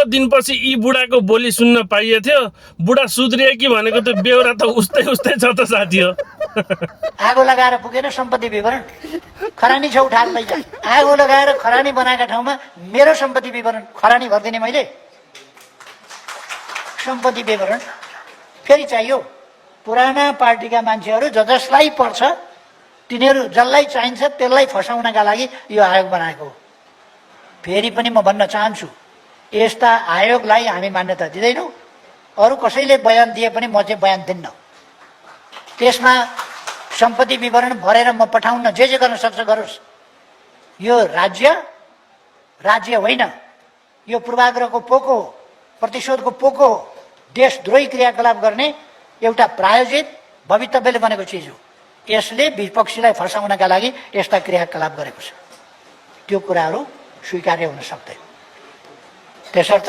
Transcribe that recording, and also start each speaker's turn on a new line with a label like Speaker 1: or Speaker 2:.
Speaker 1: दिनपछि यी बुढाको बोली सुन्न पाइए थियो। बुढा सुध्रिए कि भनेको त बेहोरा त उस्तै उस्तै छ त साथी हो।
Speaker 2: आगो लगाएर पुगेन सम्पत्ति विवरण, खरानी छ उठाएर लैजा। आगो लगाएर खरानी बनाएका ठाउँमा मेरो सम्पत्ति विवरण खरानी भर्दिने मैले। सम्पत्ति विवरण फेरि चाहियो। पुराना पार्टीका मान्छेहरू जसलाई पर्छ तिनीहरू जसलाई चाहिन्छ त्यसलाई फसाउनका लागि यो आयोग बनाएको हो। फेरि पनि म भन्न चाहन्छु, यस्ता आयोगलाई हामी मान्यता दिँदैनौँ। अरू कसैले बयान दिए पनि म चाहिँ बयान दिन्न। त्यसमा सम्पत्ति विवरण भरेर म पठाउन जे गर्न सक्छ गरोस्। यो राज्य होइन, यो पूर्वाग्रहको पोको हो, प्रतिशोधको पोको हो, देशद्रोही क्रियाकलाप गर्ने एउटा प्रायोजित भवितव्यले बनेको चिज हो। यसले विपक्षीलाई फर्साउनका लागि यस्ता क्रियाकलाप गरेको छ। त्यो कुराहरू स्वीकार्य हुन सक्दैन। त्यसर्थ